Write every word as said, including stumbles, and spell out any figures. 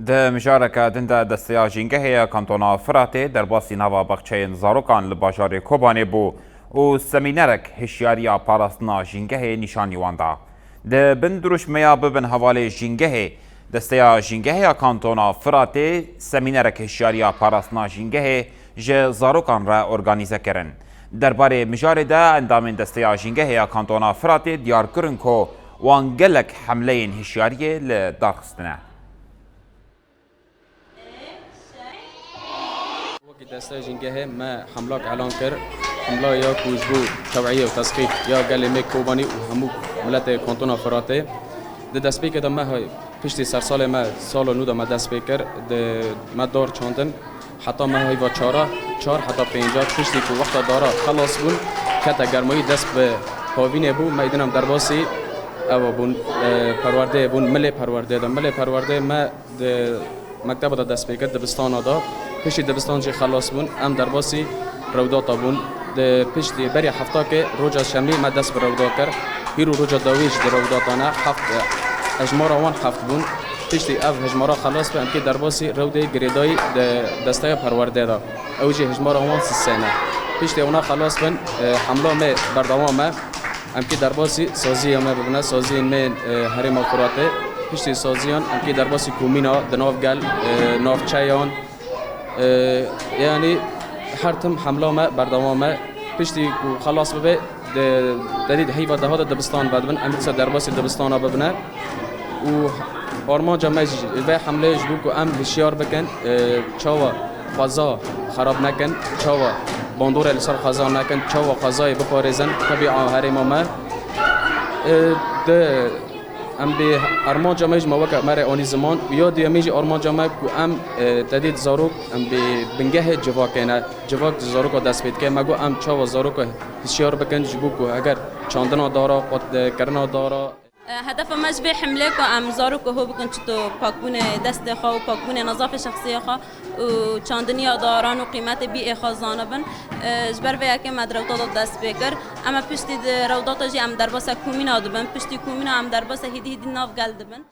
Di mijareke din de Desteya Jîngehê ya Kantona Firatê derbasî nava baxçeyên zarokan li bajarê Kobanê bû û semînerek hişyariya parastina jîngehê nîşanî wan da. Di bin dirûşmeya Bibin Hevalê Jîngehê, Desteya Jîngehê ya Kantona Firatê semînerek hişyariya parastina jîngehê ji zarokan re organîze kirin. Derbarê mijarê de endamên Desteya Jîngehê ya Kantona Firatê diyar kirin ku wan gelek hemleyên hişyariyê li dar xistine. Wekî desteya jîngehê me hemlak elan kir. Hemla ya ku ji bo tewîye û tesqîf ya gelê me Kobanî û hemû miletê Kantona Firatê. Di destpêkê de me hay, piştî sersalê me sala nû de me dest pê kir. Di me dar çandin. Heta me heyva çara, çar heta pênca, piştî ku wexta dara xelas bûn, kete germayî dest bi havînê bû, me îdin em derbasî ewa bûn, e, perwerdeyê bûn, milê perwerdeyê de. Milê perwerdeyê me di mekteba de dest pê kir, dibistana de. Piştî dibistan jî xelas bûn, em derbasî rewdata bûn. Di piştî berî heftakê roja şemî me dest bi rewda kir. Hîro roja dawî jî di rewdata ne, heft, e, hejmara wan heft bûn. Piştî ev hejmara xelas be, em kê derbasî rewdê girêdayî di desteya perwerdê de. Ew jî hejmara wan sisê ne. Piştî wana xelas bin, e, hemla me berdewam e. Em kê derbasî saziyê me bibine, saziyên me yên, e, herêma Firatê. Piştî saziyan em kê derbasî komîna, di nav gel, e, navçeyan, e, yanî her tim hemla me berdewam e. Piştî ku xelas bibe, di, te dî di heyva deha de dibistan vedibin. Em dîsa derbasî dibistana bibine. Û armanca me jî vê hemleyê ji bo ku em hişyar bikin, e, çawa xweza xerab nekin, çawa bandorê li ser xweza nekin, çawa xwezayê biparêzin, tebîa herêma me. E, di, em bê armanca me jî me weke me rê anî ziman û ya duyemîn jî armanca me ku em, e, te dît zarok, em bê bingehê civakê ne, civak ji zaroka dest pê dike. Me got em çawa zaroka hişyar bikin ji bo ku heger çandina dara, qut-, kirina dara. Hedefa me ji vê hemlê ku em zarok ho bikin çito pakbûnê destê xwe û pakbûnê nezafê şexsiyê xwe û çandiniya daran û qîmetê bîyê xwe zanibin. Ji ber vê yekê me di rewta de dest pê kir. Em e piştî di rewdata jî em derbasa komîna dibin. Piştî komîna em derbasa hêdî hêdî nav gel dibin.